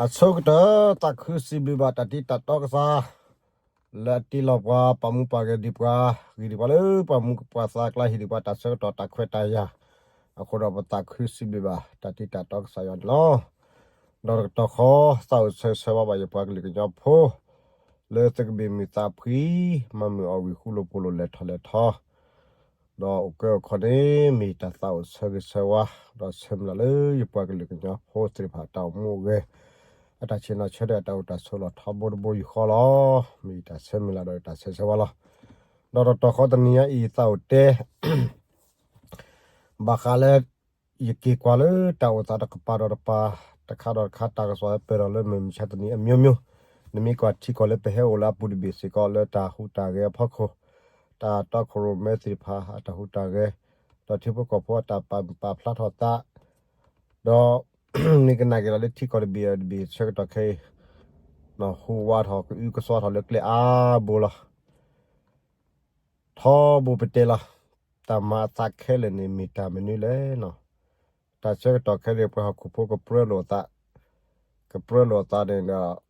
အဆိကတၢၢ် သးခုစံးဘျုးဘၣ်တၢ်တံတၢ်တီကစၢ် လၢအတ့လီၤပှၤ ပာ်မူပာ်ဂဲၤဒံးပှၤ ဂ့ၤဒံးပှၤလၢပှၤမူပှၤသးကျါဟ့ၣ်ဒံးပှၤတၢ်ဆၢကတီၢ်တၢ်ခွဲးတၢ်ယာ်အဃိဒီး ပသးခုစံးဘျုးဘၣ်တၢ်တံတၢ်တီကစၢ်ယွၤန့ၣ်လီၤ. ဒီးတကတီၢ်ဃီ သးအိၣ်ဆၢဂ့ၤဆၢဝါဘၣ်ယပှၤကလုာ်ကညီဖိ လၢသုကဘ့ၣ်မုာ်သးဖှံ မၤမုာ်အီၣ်ဝံၤ ဃူလိာ်ဖိးလိာ် လဲၤထီၣ်လဲၤထီ ဒီးအိၣ်ကဲအိၣ်ခီန့ၣ် မ့ၢ်တၢ်သးအိၣ်ဆၢဂ့ၤဆၢဝါ ဒီးဆၢမုၢ်လၢ်လၢယပှၤကလုာ်ကညီဖိသ့ၣ်တဖၣ်တၢ်အိၣ်မူအိၣ်ဂဲၤ အတၢ်ဆ့ၣ်နီၤဆၢထၢၣ် အတၢ်အိၣ်တၢ်ဆိးလီၤထီဘိတဘိယူၢ်ဃီလီၤ. မ့ၢ်ယတၢ်ဆၢမုၢ်လၢ်ဒီးယတၢ်ဆၢဂ့ၤဆၢဝါလီၤ. ဒီးတတီၢ်ဃီတနံၤညါအံၤ ယသးအိၣ်တဲ ဘၣ်ဃးလၢ ယက့ၤကွၢ်လၢတၢ်အိၣ်သးတကပၤဒီးတကပၤ တခါဒီးတခါ တၢ်ကစီၣ်ဟဲပၢၢ်ထီၣ်လၢမုၢ်မဆါတနံၤ အမျိုးမျိုး နမ့ၢ်ကွၢ်ထံကီၢ်လၢပဟဲအိၣ်လၢအပူၤတဘ့ၣ်စ့ၢ်ကီး လၢတၢ်ဟူးတၢ်ဂဲၤအဖီခိၣ် တၢ်တီခိၣ်ရိၣ်မဲသ့ၣ်တဖၣ်အတၢ်ဟူးတၢ်ဂဲၤ ဒီးထံဖိကီၢ်ဖိအတၢ်ပာ်ပာ်ဖျါထီၣ်သး ဒီး မ့ၢ်ကနၣ်က့ၤဒီးလၢထံကီၢ်တဘ့ၣ်အံၤတဘ့ၣ်ဆၢကတီၢ်ခဲအံၤ ဟူးဝးထီၣ်ကအုကစွါထီၣ်လၢကျဲအါဘိလီၤ. ထီဘိပတဲလီၤ. တၢ်မၤအသးခဲလၢာ်န့ၣ် မ့ၢ်တၢ်မနုၤလဲၣ်နီၤ. တၢ်ဆၢကတီၢ်ခဲအံၤ ပှၤဟီၣ်ခိၣ်ဖိကပြၢလိာ်အသး, ကပြၢလိာ်အသးန့ၣ်ဒီး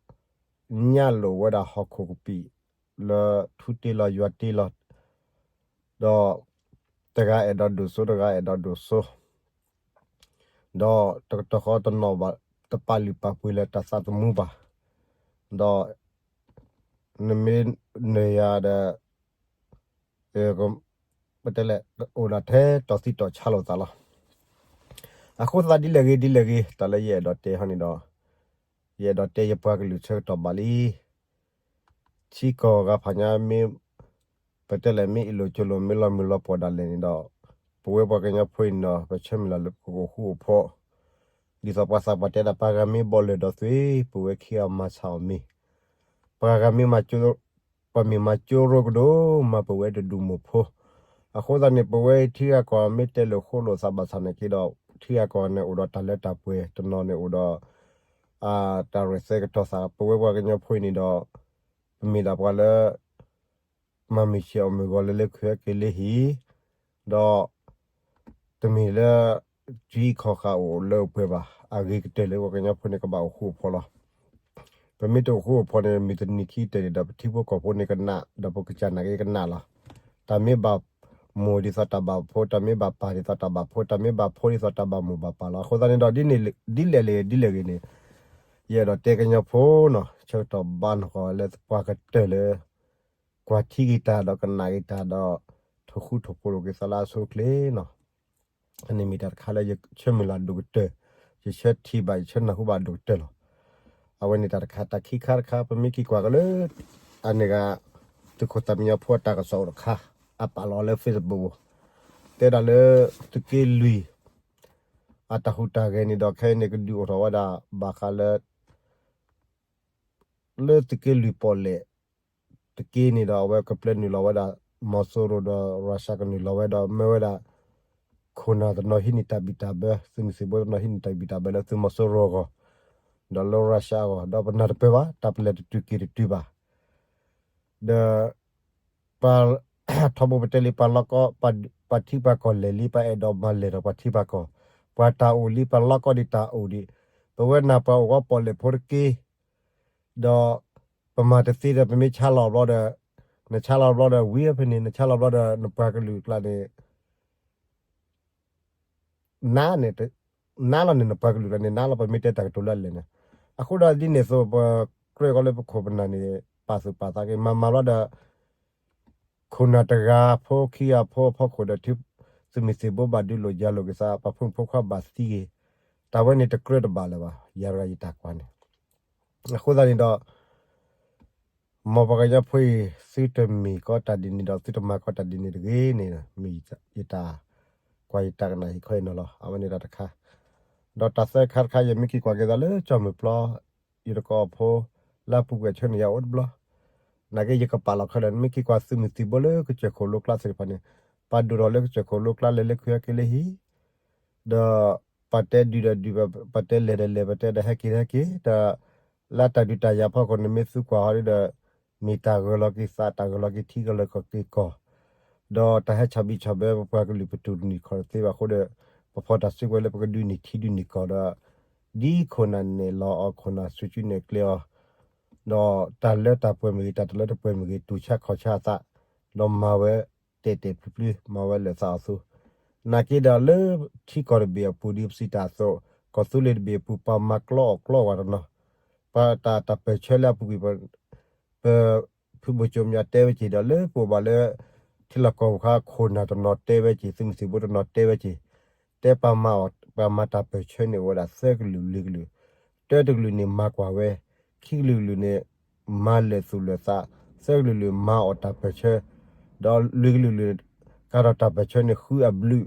ညၣ်လိာ်ဝဲဒၣ်ဟီၣ်ခိၣ်ကပံာ် လၢထူတ့လီၤယွၤတ့လီၤ, ဒီး တဂၤအဲၣ်ဒိးဒိၣ်စိ တဂၤအဲၣ်ဒိးဒိၣ်စိ ဒီးတကတီၢ်ဃီတနီၣ်ဘၣ် တပာ်လုၢ်ပာ်ပှ့ၤလၢတၢ်သးသမူဘၣ်, ဒီး နမ့ၢ်နၢၤယၤဒီး ပတဲလဲၣ် အိၣ်ဒၣ်ထဲတီၢ်သံတီၢ်ဆါလိာ်သးလီၤ. အဃိသတးဒ်လဲၣ်ဂ့ၤဒ်လဲၣ်ဂ့ၤ တၢ်လၢယအဲၣ်ဒိးတဲဟီန့ၣ်ဒီး ယအဲၣ်ဒိးတဲယပှၤကလုာ်ဆၢကတီၢ်ဘၣ်လံ. ထံကီၢ်ဂၤဖးညါမ့ၢ် ပတဲလဲၣ် မ့ၢ်အ့ၣ်လိာ်ကၠိလိာ် မ့ၢ်လီၤမုၢ်လီၤပှီၢ်ဒၣ်လဲာ်န့ၣ်ဒီး ပဝဲပှၤကညီဖိအံၤန့ၣ်ဒီး ပဆၢမုၢ်လၢ်လၢပကအိၣ်ဃူအိၣ်ဖိး, ဒ်သိးပှၤသးပှၢ်တဲဒၣ် ပှၤဂၤမ့ၢ်ဘီၣ်လၢၢ်ဒီးသွံၣ် ပဝဲခံဂၤမၤဆါအီၤမ့ၤ, ပှၤဂၤမ့ၢ်မၤကၠိ ပှၤမ့ၢ်မၤကၠိရိကဒိၣ်မး ပဝဲတဒူၣ်မိၢ်ဖိ, အဃိသတးန့ၣ် ပဝဲထံဂၤကီၢ်ဂၤမ့ၢ်တဲလိာ်ဃိလိာ်သးဘၣ်ဆၣ်နာ်က့ဒီး ထံဂၤကီၢ်ဂၤန့ၣ်အိၣ်ဒီးတၢ်လၢတၢ်ပှဲၤ တနီၤန့ၣ်အိၣ်ဒီး တၢ်ရဲၣ်သဲကတီၤသး ပဝဲပှၤကညီဖိအံၤန့ၣ်ဒီး ပမ့ၢ်ဒၣ်ပှၤလၢ မၤမုာ်ဆံးအီၣ်မုာ်ဂီၤလၢလၢခုဟဲက့ၤလၢဟံၣ်, ဒီး တမ့ၢ်လၢ ထံခီၣ်ဃာ်အိၣ်လၢအပှဲၤဘၣ်. အဂ့ၤကတၢၢ်လၢပှၤကညီဖိန့ၣ် ကဘၣ်အိၣ်ဃူအိၣ်ဖိးလီၤ. ပမ့ၢ်တအိၣ်ဃူအိၣ်ဖိးန့ၣ် မုၢ်တနံၤခံကတၢၢ်န့ၣ်ဒီး ပထံဖိကီၢ်ဖိန့ၣ်ကနး ဒီးပကစၢ်နာ်က့ကနးလီၤ. တၢ်မ့ၢ်ဘၣ်မိၢ်ဒ်သိးတၢ်ဘၣ်ဖိ, တၢ်မ့ၢ်ဘၣ်ပၢ်ဒ်သိးတၢ်ဘၣ်ဖိ, တၢ်မ့ၢ်ဘၣ်ဖိဒ်သိးတၢ်ဘၣ်မိၢ်ဘၣ်ပၢ်လီၤ. အဃိသတးန့ၣ်ဒီး ဒ်လဲၣ်ဂ့ၤဒ်လဲၣ်ဂ့ၤန့ၣ် ယအဲၣ်ဒိးတဲကညီဖိနီၤ ဆၢကတီၢ်ဘၣ်နီၢ်ကီၢ်လၢပှၤကတၢၢ်လၢ ကွၢ်ထံက့ၤတၢ်ဒီးကနၣ်က့ၤတၢ်ဒီး ထိၣ်ဃူထိၣ်ဖိးလိာ်က့ၤသးလၢအဆိအချ့နီၤ. အန့ၣ်မ့ၢ်တၢ်တခါလၢယဆၢမုၢ်လၢ်ဒိၣ်ကတၢၢ်, ယဆၢထံၣ်ဘၣ် ယဆၢနၢ်ဟူဘၣ်ဒိၣ်ကတၢၢ်လီၤ. အဝဲန့ၣ်တၢ်တခါ, တၢ်ခံခါတခါ ပမ့ၢ်က့ၤကွၢ်က့ၤလၢ အန့ၣ်ဂၤ သုးခိၣ်သၣ်မံညီၤဖိအတၢ်ကစီၣ်အိၣ်တခါ အပာ်လီၤလၢ Facebook ပူၤ, တဲဒၣ်လၢ သုးက့လွံၢ် အတၢ်ဟူးတၢ်ဂဲၤန့ၣ်ဒီး ခဲအံၤန့ၣ် ကဒုးအိၣ်ထီၣ်ဝဲဒၣ် ဘၣ်ဃးလၢ လၢသုးက့လွံၢ်ပီၣ်လဲၣ် တက့န့ၣ်ဒီး အဝဲကပျဲနုာ်လီၤဝဲဒၣ် မီၤစိရိၤဒီး Russia ကနုာ်လီၤဝဲဒီး မၢဝဲဒၣ် ခိၣ်နၢ်တနီၤဟံးန့ၢ်တၢ်ဘံၣ်တၢ်ဘၢ, သုးမုၢ်သံၣ်ဘိတနီၤဟံးန့ၢ်တၢ်ဘံၣ်တၢ်ဘၢလၢသုးမီၤစိရိၤအဂီၢ်, ဒီးလၢ Russia အဂီၢ်, ဒီးပနၢ်တပၢၢ်ဘၣ်, တၢ်ပလဲၤတတုၤက့ၤတတုၤဘၣ်. ဒီး ပှၤ ထီဘိပတဲလံ ပှၤလီၢ်ကီ ပှၤထံပှၤကီၢ်လဲၤလံ, ပှၤအဲၣ်ဒိးမၤလဲၢ်ထီၣ်ပှၤထံပှၤကီၢ်, ပှၤတၢ်အိၣ်လံ, ပှၤလီၢ်ကီဒံးတၢ်အိၣ်ဒံး, ပဝဲနၤပှၤအိၣ်ဂီၢ်ပီၣ်လဲၣ်ဖိတက့, ဒီး ပမၤတသ့ဒီး ပမ့ၢ်ဆါလီၤဘျီဒီး, နဆါလီၤဘျီဒီး ဝံၤဖဲန့ၣ် နဆါလီၤဘျီဒီး နပှၤကလုာ်ကျါန့ၣ် နါန့ၣ် နါလီၤန့ၣ် နပှၤကလုာ်ကျါန့ၣ် နါလီၤ ပမ့ၢ်တဲတၢ်ကတိၤလၢအလဲၣ်န့ၣ်, အဃိဒီးဒ်န့ၣ်အသိး ပကြၢးကီးလၢပခိၣ်ပနၢ်န့ၣ် ပာ်သူၣ်ပာ်သးက့ၤ မၤမၤဘျီဒီး ခိၣ်နၢ်တဂၤဖိခံဂၤဖိအဖီခိၣ်ဒီး သုးမုၢ်သံၣ်ဘိဘၣ်ဒုးလိာ်ယၤလိာ်က့ၤသး ပှၤဖိမုၣ်ဖိခွါဘၣ်သံဂ့ၤ, တၢ်ဝဲန့ၣ်တကြၢးတဘၣ်လၢၤဘၣ် ယၤတဂၤယတၢ်ကွၢ်န့ၣ်, အဃိသတးန့ၣ်ဒီး မ်ပှၤကညီဖိအံၤ သုတမ့ၢ်ကီးတၢ်ဒ်န့ၣ်ဒီး သုတမၤကီးတၢ်ဒ်န့ၣ်တဂ့ၤန့ၣ် မ့ၢ်ယတၢ်ကွၢ်ယတၢ်ကနၣ်ဟ့ၣ်ခီအံၤန့ၣ်လီၤ. အဝဲန့ၣ်တၢ်တခါ, ဒီးတၢ်သၢခါတခါ ယမ့ၢ်က့ၤကွၢ်က့ၤသးလၢကၠီၣ်မဲာ်ပျီ ယတကိးဖိ လၢအပူၤကွံာ်အဆၢန့ၣ် ယအိၣ်တဘျီ, နာ်က့ယကပာ်လီၤခဲလၢာ် နမ့ၢ်က့ၤကွၢ်သုးမုၢ်သံၣ်ဘိလၢကစၢၢ်ခိၣ်လိကျါသ့ၣ်တဖၣ်န့ၣ်, ပှၤဒိၣ်ထီၣ်လၢကစၢၢ်ခိၣ်လိကျါ လဲၤလၢခုဟဲက့ၤလၢဟံၣ် ဒီး ပှၤတဲဒုးဒီးဒုး, ပှၤတဲလဲၤဒီးလဲၤ, ပှၤတဲဒီးဟဲက့ၤဒီးဟဲက့ၤ, ဒီး လၢတၢ်ဒုးတၢ်ယၤဖီခိၣ်န့ၣ် မ့ၢ်သုကွၢ်ဟီဒ်ဒီး မ့ၢ်တၢ်ဂၢၢ်လီၤက့ၤသး တၢ်ဂၢၢ်လီၤက့ၤထံ ဂၢၢ်လီၤက့ၤကီၢ်, ဒီးတၢ်ဟဲဆီၣ်ဘံၣ်ဆီၣ်ဘၢပပှၤကလုာ် ပတူၢ်တန့ၢ်ခီၣ်တသ့ဘၣ်အဃိဒီး ပဖီၣ်တၢ်စုကဝဲၤလၢပကဒုးန့ၢ်ထံဒုးန့ၢ်ကီၢ်ဒီး ဒ်ခိၣ်နၢ်နဲၣ်လီၤအီၤ ခိၣ်နၢ်စုစုနဲၣ်ကျဲအီၤ, ဒီးတၢ်လၢတၢ်ပှဲၤမ့ၢ်ဂ့ၤ တၢ်တလၢတပှဲၤမ့ၢ်ဂ့ၤ တူၢ်ဆါခီၣ်ဆါအသး, ဒီးမၤဝဲတဲာ်တဲာ်ဖျုးဖျုး မၤဝဲလၢာ်သးအီၤသူ, နာ်က့ဒီးလၢထံကီၢ်တဘ့ၣ်အပူၤ ဒ်ပစံးတၢ်အသိး ကီၢ်သူလ့ၤတဘ့ၣ်အပူၤ ပှၤမၤကျီအီၣ်ကျီဝဲတနီၤ, ပှၤတၢ်တၢ်ပၢၢ်ဆၢလၢအပူၤကွံာ် ပဖုဘိၣ်ကၠိမၠးတဲဝဲက့ၤဒီး လၢပအိၣ်ဘၣ်လၢ ထံလီၢ်ကီၢ်ပူၤခါ ခိၣ်နၢ်တနီၤတဲဝဲက့ၤ သုးမုၢ်သံၣ်ဘိတနီၤတဲဝဲက့ၤ, တဲပှၤမၤအီၣ် ပှၤမၤတၢ်ပၢၢ်ဆၢန့ၣ်အိၣ်ဝဲဒၣ်သၢကလုာ်လွံၢ်ကလုာ်, တၢတကလုာ်န့ၣ်မၤကွၢ်ဝဲ, ခံကလုာ်ကလုာ်န့ၣ် မၤလၢာ်သူၣ်လၢာ်သး, သၢကလုာ်ကလုာ်မၤအီၣ်တၢ်ပၢၢ်ဆၢ, ဒီးလွံၢ်ကလုာ်ကလုာ် ကၤထီၣ်တၢ်ပၢၢ်ဆၢန့ၣ်ဃုအဘျုး,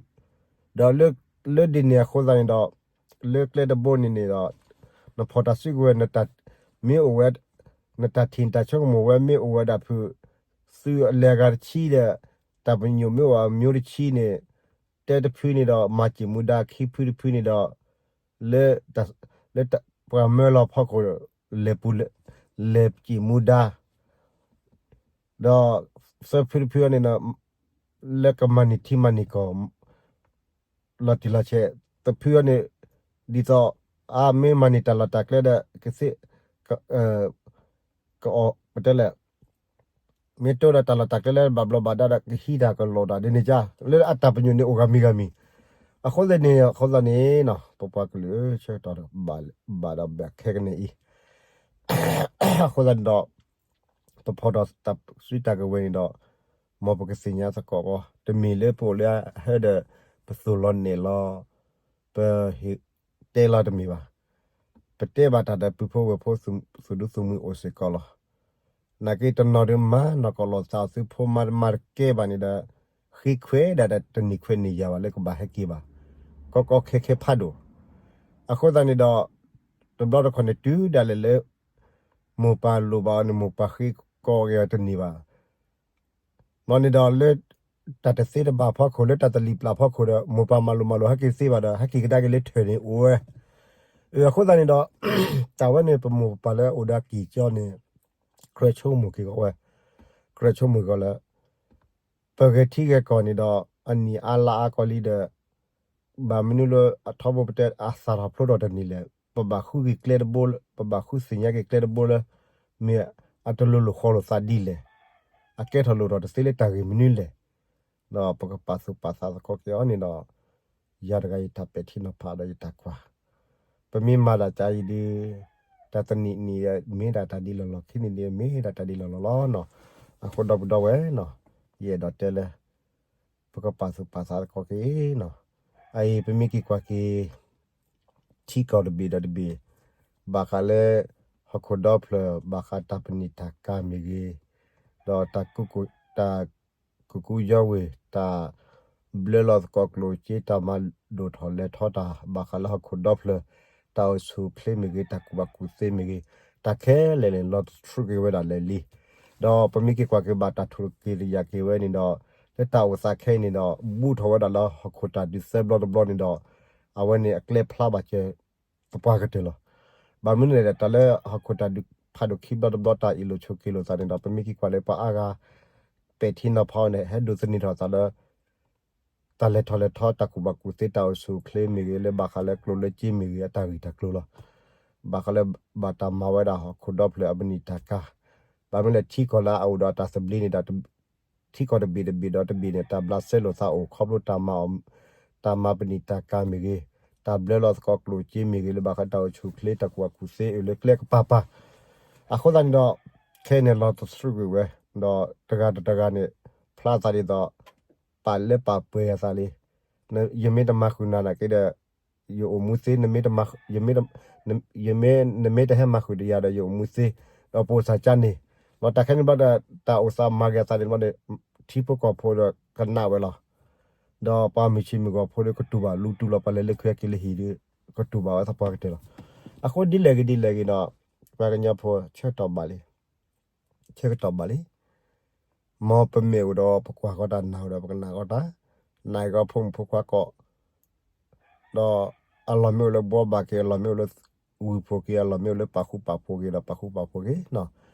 ဒီးလၢ လၢဒ်န့ၣ်အဃိသတးန့ၣ်ဒီး လၢကျဲတဘိန့ၣ်န့ၣ်ဒီး နဖီၣ်တၢ်စုကဝဲၤ နတၢ်မ့ၢ်အိၣ်ဝဲ နတၢ်ထံၣ်နတၢ်ဆိကမိၣ်ဝဲမ့ၢ်အိၣ်ဝဲဒၣ်ဖုး သုးအလဲၤဂၤတဆံဒီး တၢ်ပညိၣ်မ့ၢ်အိၣ်အမျိုးတဆံန့ၣ် တၢတဖုန့ၣ်ဒီး မၤစံၣ်မူဒါ ခံဖုတဖုန့ၣ်ဒီး လၢ လၢပှၤမၢလီၤဖီခိၣ် လဲၤပူၤ လဲၤစံၣ်မူဒါ ဒီးသၢဖုတဖုန့ၣ် လၢကမၤန့ၢ်ထံမၤန့ၢ်ကီၢ် လီၤတံၢ်လီၤဆဲး, တဖုအံၤန့ၣ် ဒ်သိး အမ့ၢ်မၤန့ၢ်တၢ်လီၢ်တၢ်ကျဲဒီး ကသ့ ကအီၣ် ပတဲလဲၣ် မ့ၢ်တိဒီးတၢ်လီၢ်တၢ်ကျဲလၢဘၣ်ဘျီးဘၣ်ဒါဒီး ကဟံးတၢ်ကလိာ်တၢ်ဒ်န့ၣ်ကါ လၢအတၢ်ပညိၣ်န့ၣ်အိၣ်ဂၤမံၤဂၤမံၤ, အဃိသတးန့ၣ် အဃိသတးန့ၣ် ပပှၤကလုာ် ဆၢကတီၢ်ဘၣ်ဒီးဘၣ်ခဲကနံၣ်အံၤ အဃိသတးန့ၣ်ဒီး ပဖီၣ်ထီၣ်တၢ်စုတၢ်ကဝဲၤန့ၣ်ဒီး မ်ပကသ့ၣ်ညါသကိးအီၤ တမ့ၢ်လၢပအိၣ်လၢဟဲဒီး ပသိၣ်လီၤနဲၣ်လီၤ ပဟ့ၣ်တဲလီၤတမ့ၢ်ဘၣ်. ပတဲဘၣ်တၢ်ဒီးပုၢ်ဖိဝဲၢ်ဖိ သူၣ်ဒူသူၣ်မှံအိၣ်စ့ၢ်ကီးလီၤ. နာ်က့တနီၤဒုးမၤနီၢ်ကီၢ်လိာ်သးအီၤ သုးဖိမါတမၤတကဲဘၣ်န့ၣ်ဒီး ဃ့ခွဲးဒၣ်ဒီးတနံၤခွဲးနံၤယၤဘၣ်လၢကဘၣ်ဟဲက့ၤဘၣ် ကီကီခဲခဲဖးဒိၣ်. အဃိသတးန့ၣ်ဒီး တဘျီတခီၣ်န့ၣ် တုၤဒၣ်လဲာ်လၢ မိၢ်ပၢ်လိၣ်ဘၣ်အီၤန့ၣ် မိၢ်ပၢ်ဃ့ကီးက့ၤအီၤတန့ၢ်ဘၣ် ဘျီန့ၣ်ဒီးလၢ တၢ်တသ့တဘၣ်ဖီခိၣ် လၢတၢ်တလံၤပျၢ်ဖီခိၣ်ဒီး မိၢ်ပၢ်မၤလိာ်မၤလိာ်ဟဲက့ၤသ့ဘၣ်ဒီး ဟဲက့ၤကဒါက့ၤလၢထၢၣ်န့ၣ်အိၣ်ဝဲ. အဃိသတးန့ၣ်ဒီး တၢ်ဝဲန့ၣ် ပမိၢ်ပပၢ်လၢအိၣ်ဒီးက့ၤကၠီန့ၣ် ကြၢးဆိကမိၣ်က့ၤကီးဝဲ, ကြၢးဆိကမိၣ်က့ၤကီးလၢ ပဂဲၤထံဂဲၤကီၢ်န့ၣ်ဒီး အနံၣ်အါလါအါကီးလံဒီး ဘၣ်မနုၤလၢအထီဘိပတဲအသၣ်ထီၣ်ဖျိထီၣ်တန့ၢ်လဲၣ်, ပဘၣ်ဃုက့ၤကျဲတဘိလၢ ပဘၣ်ဃုသ့ၣ်ညါက့ၤကျဲတဘိလၢ မ့ၢ်အတလိၤလိာ်ဃီလိာ်သးဒ်လဲၣ်, အကဲထီၣ်လိၣ်ထီၣ်တသ့လၢတၢ်ဂ့ၢ်မနုၤလဲၣ်, ဒီးပကပာ်သူၣ်ပာ်သးသကိးက့ၤအီၤန့ၣ်ဒီး ယၤတဂၤယတၢ်ပဲာ်ထံနီၤဖးဒီးယတၢ်ကွၢ်, ပမ့ၢ်မၤဒၣ်ကါအံၤဒီး တၢ်တနံၣ်နံၣ်ဒီးမ့ၢ်ဒၣ်တၢ်ဒ်လီၢ်လီၢ် ခံနံၣ်နံၣ်ဒီး မ့ၢ်ဒၣ်တၢ်ဒ်လီၢ်လီၢ်လီၤနီၤ. အဃိဒီပုၢ်ဒီဝဲၢ်နီၤ, ယအဲၣ်ဒိးတဲလၢ ပကပာ်သူၣ်ပာ်သးသကိးက့ၤနီၤ. အအံၤ ပမ့ၢ်က့ၤကွၢ်က့ၤ ထံကီၢ်တဘ့ၣ်ဒီးတဘ့ၣ် ဘၣ်ဃးလၢ ဟီၣ်ခိၣ်ဒီဖျၢၣ် ဘၣ်ဃးတၢ်ပနံာ်တၢ်ကၤမ့ၢ်ဂ့ၤ, ဒီးတၢ် တၢ်ကူကူယီဝ့ၢ် တၢ်ဘျၢလီၤသကိးကျိၣ်စ့ တၢ်မၤဒိၣ်ထီၣ်လဲၤထီၣ်တၢ် ဘၣ်ဃးလၢဟီၣ်ခိၣ်ဒီဖျၢၣ် တၢ်အိၣ်ဆူၣ်အိၣ်ချ့မ့ၢ်ဂ့ၤ တၢ်ကူၣ်ဘၣ်ကူၣ်သ့မ့ၢ်ဂ့ၤ တၢ်ခဲလၢာ်န့ၣ် လီၤတဆူၣ်က့ၤဝဲဒၣ်လဲာ်လံ. ဒီးပမ့ၢ်က့ၤကွၢ်က့ၤဘၣ်တၢ်ထူၣ်က့ၤတယာ်က့ၤဝဲန့ၣ်ဒီး လၢတၢ်အိၣ်သးခဲအံၤန့ၣ်ဒီး ဘူးထီၣ်ဝဲဒၣ်လၢဟီၣ်ခိၣ်တၢ်ဒုးသၢဘျီတဘျီန့ၣ်ဒီး အဝဲန့ၣ်အကျဲဖျါဘၣ်စၢၤ သပှၢ်ကတၢၢ်လီၤ. ဘၣ်မနုၤလဲၣ်ဒီး တၢ်လၢဟီၣ်ခိၣ်တၢ်ဒုးဖးဒိၣ်ခံဘျီတဘျီ တၢ်အ့ၣ်လိာ်ဆိးက့လိာ်သးန့ၣ်ဒီး ပမ့ၢ်က့ၤကွၢ်လၢပှၤအါဂၤ ပဲာ်ထံနီၤဖးအီၤန့ၣ် ဟဲဒိးသန့ၤထီၣ်သးလၢ တၢ်လဲၤထီၣ်လဲၤထီ တၢ်ကူၣ်ဘၣ်ကူၣ်သ့ တၢ်အိၣ်ဆူၣ်အိၣ်ချ့မ့ၢ်ဂ့ၤ လၢဘၣ်ဃးလၢကျိၣ်လၢစ့မ့ၢ်ဂ့ၤ အတၢ်ဂ့ၢ်တၢ်ကျိၤလီၤ. ဘၣ်ဃးလၢဘၣ်တၢ်မၤဝဲဒၣ်ဟီၣ်ခိၣ်ဒီဖျၢၣ်အပနံာ်တၢ်ကၤ, ဘၣ်မနုၤလဲၣ်ထံကီၢ်လၢအအိၣ်ဒီးတၢ်သဘျ့န့ၣ်ဒီး ထံကီၢ်တဘ့ၣ်တဘ့ၣ်ဒီးတဘ့ၣ်န့ၣ် တၢ်ဘျးစဲလိာ်သးအိၣ်ခီဖျိတၢ်မၤအီၣ် တၢ်မၤပနံာ်တၢ်ကၤမ့ၢ်ဂ့ၤ, တၢ်ဘျၢလီၤသကိးကျိၣ်စ့မ့ၢ်ဂ့ၤ လၢဘၣ်ဃးတၢ်အိၣ်ဆူၣ်အိၣ်ချ့ တၢ်ကူၣ်ဘၣ်ကူၣ်သ့အိၣ်လၢကျဲကပၤပၤ, အဃိသတးန့ၣ်ဒီး ခဲအံၤန့ၣ်လီၤတဆူၣ်ကွံာ်ဝဲ, ဒီးတဂၤဒီးတဂၤန့ၣ် ဖျါသးဒ်သိး ပာ်လၢပာ်ပှဲၤအသးလံ. ယမ့ၢ်တမၤဃုာ်နၤနာ်က့ဒီး ယအိၣ်မူသ့, ယမ့ၢ် နမ့ၢ်တဟဲမၤဃုာ်ဒီးယၤဒီး ယအိၣ်မူသ့, ဒီးပအိၣ်သးကါန့ၣ်, ဒီးတၢ်ခဲန့ၣ်ဘျီဒီး တၢ်အိၣ်သးမၤဂ့ၤအသးန့ၣ်ဘျီဒီး ထံဖိကီၢ်ဖိဒီးကနၣ်ဝဲလီၤ. ဒီးပှၤမုၢ်ဆ့ၣ်မုၢ်ဂီၤဖိဒီးကတူၢ်ဘၣ်လူတူၢ်လီၤ ပှၤလဲၤလၢခံက့ၤလၢဟံၣ်ဒီး ကတူၢ်ဘၣ်ဝဲသပှၢ်ကတၢၢ်လီၤ. အဃိဒ်လဲၣ်ဂ့ၤဒ်လဲၣ်ဂ့ၤဒီး ပှၤကညီဖိဆၢကတီၢ်ဘၣ်လံ ဆၢကတီၢ်ဘၣ်လံ. မ်ပမ့ၢ်အိၣ်ဒီးပကွၢ်ဃီတၢ် နၢ်အိၣ်ဒီးပကနၣ်ဃီတၢ်, နၢ်အံၤကီးဖိမုၣ်ဖိခွါကီး, ဒီးအလီၢ်မ့ၢ်အိၣ်လၢဘှီဘၣ်က့ၤ, အလီၢ်မ့ၢ်အိၣ်လၢဝုၢ်ဖိက့ၤ, အလီၢ်မ့ၢ်အိၣ်လၢပာ်ဃူပာ်ဖိးက့ၤဒီးပာ်ဃူပာ်ဖိးက့ၤ,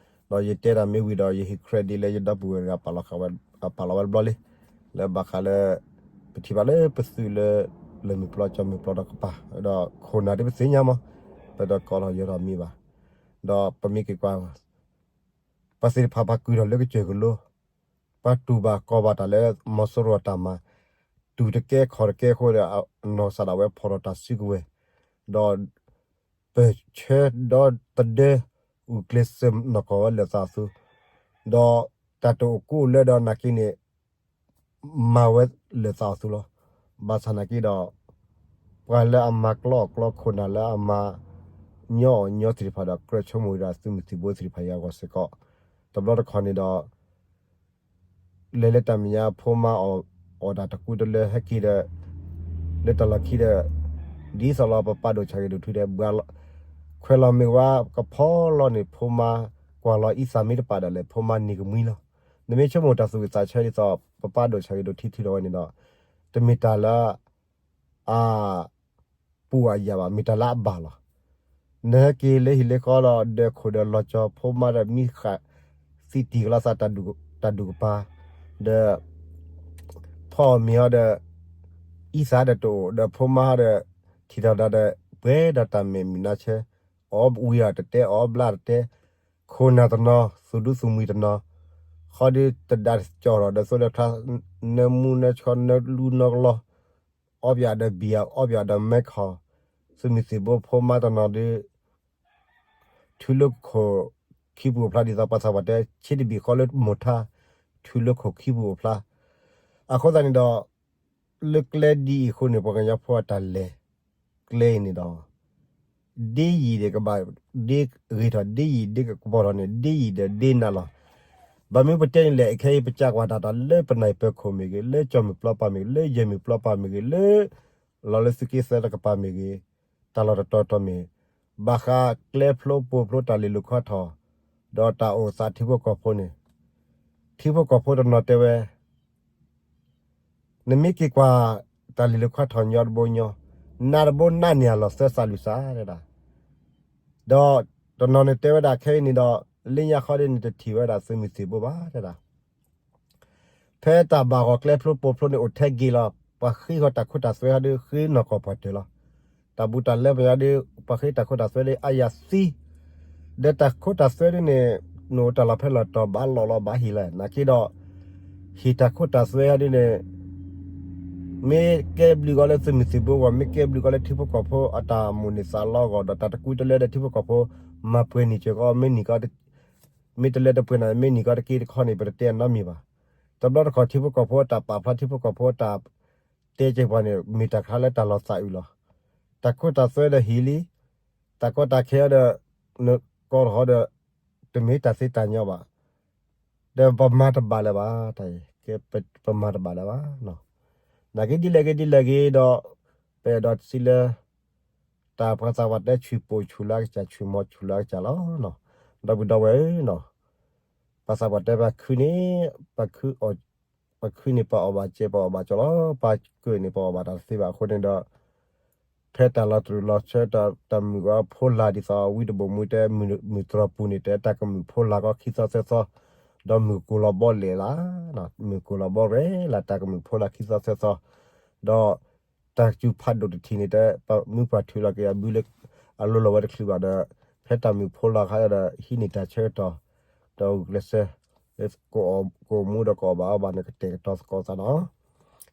ဒီးယတဲတၢ်မ့ၢ်ဝံၤဒီး ယဟ့ၣ် credit လၢယဒီပုၢ်ဝဲၢ်တဂၤ ပာ်လီၤဃာ်ဝဲ ပာ်လီၤဝဲတဘျီလံ, လၢဘၣ်ဃးလၢ ပထံၣ်ဘၣ်လၢပသုးလၢ လၢမုၢ်ပျီကၠီမုၢ်ပျီဒီးကပၤ, ဒီးခိၣ်နၢ်ဒ်ပသ့ၣ်ညါမး ပဒီးကိးထီၣ်ယီၤထီၣ်မံၤဘၣ်, ဒီးပမ့ၢ်က့ၤကွၢ် ပှၤသ့ၣ်တဖၣ်ပှၤကုၢ်ထီၣ်လၢကစၢၢ်ကလိ, ပှၤတူၢ်ဘၣ်ကီဘၣ်တၢ်လၢမီၤစိရိၤအတၢ်မၤ, တူၢ်တကဲခီၣ်တကဲအဃိဒီး နီၢ်ကစၢ်ဒၣ်ဝဲဖီၣ်ထီၣ်တၢ်စုကဝဲၤ, ဒီး ပၢၢ်ဆၢဒီသဒၢ အုၣ်ကျဲးစၢးနီၢ်ကီၢ်ဝဲလၢာ်သးအသိး, ဒီးတၢ်တအိၣ်ကူအိၣ်လၢဒီးနာ်က့န့ၣ် မၤဝဲလၢာ်သးအသိးလီၤ. ဘၣ်ဆၣ်နာ်က့ဒီး ပှၤလၢအမၤကျီအီၣ်ကျီခိၣ်နၢ်လၢအမၤညီအီၣ်ညီသ့ၣ်တဖၣ်ဒီး ကြၢးဆိကမိၣ်ဝဲဒၣ်သုးမုၢ်သံၣ်ဘိသ့ၣ်တဖၣ်အံၤအဂီၢ်စ့ၢ်ကီး, တဘျီတခီၣ်န့ၣ်ဒီး လဲၤလၢတၢ်မဲာ်ညါ ဖိမါအီၣ် အီၣ်တၢ်တကူတလၢဟဲက့ၤဒီး လၢတၢ်လီၢ်ခံဒီး ဒ်သိးလီၤပပၢ်ဒိၣ်ဆၣ်ဂ့ၤဒိၣ်ထံဒီး ဘှါလီၤ ခွဲးလီၤမ့ၢ်ဝါကဖီလီၤန့ၣ် ဖိမါကွၢ်လီၤအံသၣ်မ့ၢ်တပာ်ဒီးလဲၣ် ဖိမါနံၤကမှံလီၤ. နမ့ၢ်ဆိကမိၣ်တၢ်သူၣ်ဝံၣ်သးဆၢဒ်သိး ပပၢ်ဒိၣ်ဆၣ်ဂ့ၤဒိၣ်ထံထုးထီၣ်ဝဲန့ၣ်ဒီး တမ့ၢ်တၢ်လၢ အ ပူၤအယၢ်ဘၣ် မ့ၢ်တၢ်လၢအဘၣ်လီၤ. နဟဲက့ၤလၢဟံၣ်လၢဃီဒီး ဒၢးခိၣ်ဒီးလီၤကၠီ ဖိမါဒီးမံဃာ် သံတံၢ်ကလီသး တၢ်ဒူၣ်ကပၤ ဒီး ဖီအီၣ်မ့ၤဟီဒီး အံသၣ်ဒီးတအိၣ် ဒီးဖိမါဟီဒီး ထံၣ်ထီၣ်ဒၣ်ဒီး ပှဲၤဒီးတၢ်မဲာ်မုာ်နါဆၢ အီၣ်ဝံၤအီၣ်တတဲ အီၣ်ဘျါတတဲ ခိၣ်နၢ်တနီၤ သူၣ်ဒူသူၣ်မှံၤတနီၤ ဃီဒုတဒါကၠီၣ်ထီၣ်ဒီးသိလၢချါ နၢမူနၢဆှီနၢလူနၢကလီ အီၣ်ပယီၤဒီးဘံၣ် အီၣ်ပယီၤဒီးမဲခီၣ် သုးမုၢ်သံၣ်ဘိဖိမါတနီၤဒီး ထုးလၢခိၣ်ခံပူၤအိၣ်ဖျါ ဒ်သိးပှၤသးပှၢ်တဲ ဆ့တဘ့ၣ်ဃီလၢမိၢ်ထါ ထုးလၢခိၣ်ခံပူၤအိၣ်ဖျါ. အဃိသတးန့ၣ်ဒီး လၢကျဲဒ်အံၤအဃိန့ၣ် ပှၤကညီဖိအတၢ်လဲၤကျဲအံၤန့ၣ်ဒီး ဒ်ယံာ်ဒံးကဘၣ် ဒ်ဂ့ၤထီၣ် ဒ်ယံာ်ဒ်ကပီၤထီၣ်န့ၣ် ဒ်ယံာ်ဒီးဒ်နးလီၤ. ဘၣ်မနုၤပတဲန့ၣ်လဲၣ် အခဲအံၤပကကွၢ်တၢ်တၢ်လၢပနၢ်ပၢၢ်ခိၣ်မ့ၢ်ဂ့ၤ လၢကၠီၣ်မုၢ်ပျီပၤမ့ၢ်ဂ့ၤ လၢယဲၢ်မုၢ်ပျီပၤမ့ၢ်ဂ့ၤ လၢ လီၤလၢသုးက့သၢတကပၤမ့ၢ်ဂ့ၤ တၢ်လီၢ်တတီၤတီၤမ့ၢ် ဘၣ်ဃးကျဲဖျိပိာ်ဖျိတၢ်လ့ၤလိာ်ခီထီၣ် ဒီးတၢ်အိၣ်သးထံဖိကီၢ်ဖိန့ၣ် ထံဖိကီၢ်ဖိတနီၤတဲဝဲ နမ့ၢ်က့ၤကွၢ် တၢ်လ့ၤလိာ်ခီထီၣ်ညီတဘိညီ နးတဘိနးန့ၢ်အလီၢ်သၢသးလွံၢ်သးဒၣ် ဒီးတနီၤန့ၣ်တဲဝဲဒၣ်ခဲအံၤန့ၣ်ဒီး လၢညါဃီဒ်န့ၣ်တထံၣ်ဝဲဒၣ်သုးမုၢ်သံၣ်ဘိဘၣ်တဲဒၣ် ဖဲတၢ်ဘၣ်ဂီၢ်ကျဲဖျိပိာ်ဖျိန့ၣ်အိၣ်ထဲဂ့ၤလီၤ. ပှၤဃ့ဃီၤတၢ်ခိတၢ်သွဲဟီဒုး ဃ့နီၢ်ကီၢ်ပှၤတၢၢ်လီၤ. တၢ်ဘူးတၢ်လဲပယီၤဒုး ပှၤဃ့တၢ်ခိတၢ်သွဲဒုး အါယၤသံ ဒီးတၢ်ခိတၢ်သွဲဒုးန့ၣ် နအိၣ်တၢ်လီၢ်ဖဲလီၢ်တီၤဘၣ်လီၢ်လီၤဘၣ်ဟံၣ်လဲၣ် နာ်က့ဒီး ဟံၣ်တၢ်ခိတၢ်သွဲဟီဒုးန့ၣ် မ့ၢ်ကဲဘျုးကီးလၢသုးမုၢ်သံၣ်ဘိအဂီၢ် မ့ၢ်ကဲဘျုးကီးလၢထံဖိကီၢ်ဖိအတၢ်မိၣ်န့ၢ်သးလီအဂီၢ် ဒီးတၢ်တကူတလၢဒီးထံဖိကီၢ်ဖိ မၤပှဲၤနံၣ်စၢၤကီး မ့ၢ်နံၣ်ကီး မ့ၢ်တလၢတပှဲၤန့ၣ် မ့ၢ်နံၣ်ကီးတက့တခီန့ၣ် ပတတဲအနီတမံၤဘၣ်. တဘျီတခီၣ်ထံဖိကီၢ်ဖိတၢ်ပာ်ဖျါ ထံဖိကီၢ်ဖိတၢ်တဲက့ၤပှၤန့ၣ် မ့ၢ်တၢ်ခါလၢတၢ်လီၤသးအုးလီၤ. တၢ်ခိတၢ်သွဲဒီးဟံၣ်လံ, တၢ်ကီတၢ်ခဲဒီး နကီထီၣ်ဒီး တမ့ၢ်တၢ်သ့တၢ်ညီဘၣ်. ဒီးပမၤတဘၣ်လၢၤဘၣ်, တၢ်အံၤ ပမၤတဘၣ်လၢၤဘၣ်. နာ်က့ဒ်လဲၣ်ဂ့ၤဒ်လဲၣ်ဂ့ၤဒီး ပအဲၣ်ဒိးစံးလၢ တၢ်ပှၤသးပှၢ်တဲ ဆူၣ်ပိာ်ဆူၣ်လၢအကစၢ် ဆူၣ်မီၤဆူၣ်လၢအကစၢ်လီၤ. ဒီပုၢ်ဒီဝဲၢ်ဧၢ, ပှၤသးပှၢ်တဲ ပှၤခုန့ၣ် ပှၤခု ပှၤခုန့ၣ် ပှၤအီၣ်ဘၣ်စဲး ပှၤအီၣ်ဘၣ်ကၠီလီၤ. ပှၤကၢၢ်န့ၣ် ပှၤအီၣ်ဘၣ်တၢ်တသ့ဘၣ်အဃိန့ၣ်ဒီး ဖဲတၢ်လီၤတရူးလီၤဆၢ တၢ်မုၣ်အီၤဖိလၢ်ဒ်သိး ဝံတဘိၣ်မူတဲ မုၢ်တြီၢ်ပူၤန့ၣ် တဲတၢ်ကမုာ်ဖိလၢ်ကီးခံသီသၢသီ, ဒီးမုၢ်ကိၢ်လီၤဘီလဲာ်လၢ်, မုၢ်ကိၢ်လီၤဘီရဲၣ်လၢ် တၢ်ကမုာ်ဖိလၢ်ခံသီသၢသီ, ဒီး တၢ်စူၤဖးဒိၣ်တထံၣ်န့ၣ် တဲ မုၢ်ပှၢ်ထုးလီၤက့ၤအဘုလၢ အလိၤလီၤဝဲတချုးဘၣ်ဒီး ဖဲတၢ်မုၢ်ဖိလၢ်ခါဒီး ဟံးန့ၢ်တၢ်ဆၢကတီၢ် ဒီးဂုာ်ကျဲးစၢး ကအိၣ်မူဒီးကအီၣ်ဘၣ်အီဘၣ်န့ၣ် ကတဲာ်ကတီၤသကိးသးနီၤ.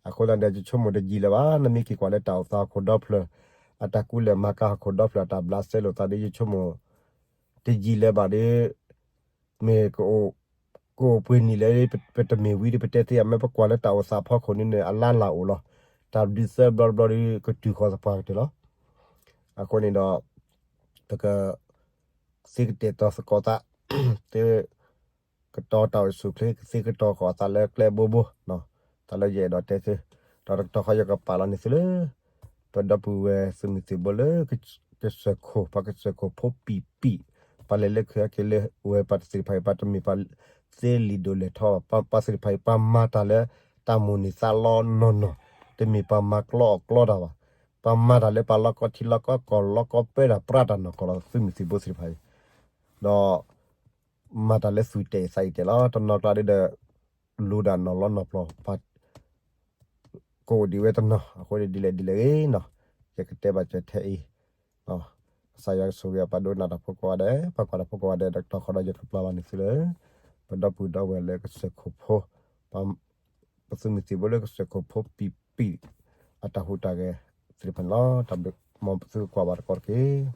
အဃိသတးဒီး ယဆိကမိၣ်တယံာ်လၢၤဘၣ်, နမ့ၢ်က့ၤကွၢ်လၢတၢ်အိၣ်သးဟီၣ်ခိၣ်ဒီဖျၢၣ် အတၢ်ကူလဲၢ်မၤကၤဟီၣ်ခိၣ်ဒီဖျၢၣ် အတၢ်ဘျးစဲလိာ်သးဒီး ယဆိကမိၣ် တယံာ်လၢၤဘၣ်ဒီး မ့ၢ်ကအိၣ်ပှဲၤနံၣ်လဲၣ် ပတမ့ၢ်ဝံၤဒီး ပတဲသ့အမ့ၢ်ပကွၢ်လၢတၢ်အိၣ်သးဖီခိၣ်န့ၣ်န့ၣ် အလါလၢ်အိၣ်လီၤ. တၢ်ဒုးသၢဘျီတဘျီဒီး ကတုၤဃီၤသပှၢ်ကတၢၢ်လီၤ. အဃိန့ၣ်ဒီး ပက သ့ကတဲာ်ကတီၤသကိးသး သ့ကတီၤတၢ်အိၣ်ဆူၣ်အိၣ်ချ့ သ့ကတီၤဃီၤသးလၢကျဲဘိဘိ တၢ်လၢယအဲၣ်ဒိးတဲသု, ဒီးတကတီၢ်ဃီယကပာ်လီၤန့ၢ်သုလၢ ပဒီပုၢ်ဝဲၢ်သုးမုၢ်သံၣ်ဘိလၢ ကစၢၢ်ခိၣ် ပှၤကစၢၢ်ခိၣ်ဖိပံာ်ပံာ်, ပှၤလဲၤလၢခံက့ၤလၢဝဲ ပှၤသ့ၣ်တဖၣ်အံၤ ပှၤတမ့ၢ်ပှၤသ့လံာ်ဒိၣ်လဲၢ်ထီဘၣ်, ပှၤသ့ၣ်တဖၣ်အံၤ ပှၤမၤတၢ်လၢတၢ်မိၣ်န့ၢ်သးလီနီၢ်နီၢ်, တမ့ၢ်ပှၤမၤကျီအီၣ်ကျီတၢ်ဘၣ်, ပှၤမၤတၢ်လၢပှၤလီၢ်ကီထံလီၢ်ကီကီၢ်လီၢ်ကီပၢတၢ်ပြးတၢ်နီၢ်ကီၢ်လီၤ သုးမုၢ်သံၣ်ဘိသ့ၣ်တဖၣ်အံၤ, ဒီး မၤတၢ်လၢသူၣ်တဲာ်သးအံၤတဲာ်လီၤ. တနီၤကျါဒီး လူၤဒၣ်နီၢ်လီၤနီၢ်ပျီၢ် ပှၤ ကအိၣ်ဒံးဝဲတနီၤ အဃိန့ၣ်ဒ်လဲၣ်ဒ်လဲၣ်ဂ့ၤနီၤ ယကတဲဘၣ်စၢၤထဲအံၤ, ကစၢ်ယွၤကဆိၣ်ဂ့ၤအပှၤဒိကနၣ်တၢ်ဖိကိးဂၤဒဲး, ပှၤကွၢ်တၢ်ဖိကိးဂၤဒဲး, ဒီးတဘျီဃီဒီးယကပျၢ်ဘၣ်န့ၣ်သုလၢ ပဒီပုၢ်ဒီဝဲၢ်လၢကစၢၢ်ခိၣ်ဖိ, ပသုးမုၢ်သံၣ်ဘိလၢကစၢၢ်ခိၣ်ဖိပံာ်ပံာ် အတၢ်ဟူးတၢ်ဂဲၤသ့ၣ်တဖၣ်န့ၣ်လီၤ. တၢ်ဘျုး မ်ပသုကကွၢ်ဘၣ်တက့ၢ်တက့ၢ်.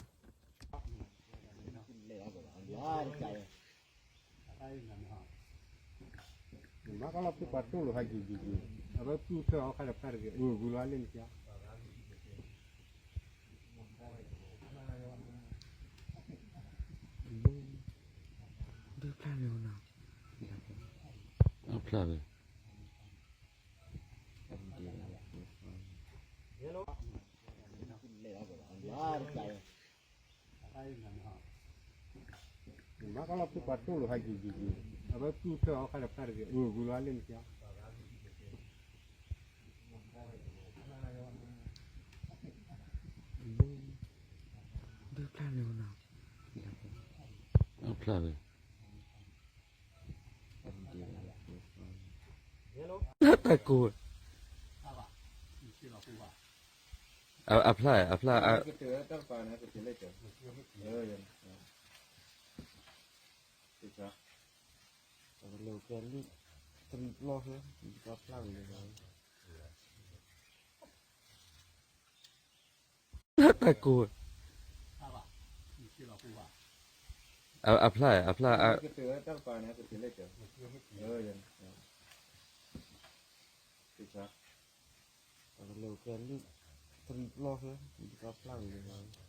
မၤကလီၤဖုပှၤတိၢ်လိာ်ဟးယံာ်ယံာ်ယံာ်, အဝဲပုၢ်ထၢအီခါဒီးဖျါတဂ့ၤ, အဂုၤလီၤလၢနကၠီ, ဒုဖျါလီၤနီၤ, အဖျါလီၤ, မၤကလီၤဖုပှၤတိၢ်လိာ်ဟးယံာ်ယံာ်ယံာ်, အဝဲပုၢ်ထၢအီခါဒီးဖျါတဂ့ၤ, အဂုၤလီၤလၢနကၠီ, ဒုဖျါလီၤနီၤ, အဖျါလီၤ, တၢ်ကိၢ်, အဖျါ အဖျါ, တၢ်ကိၢ်, အဖျါ အဖျါ, တၢ်ကိၢ်, တၢ်ကိၢ်,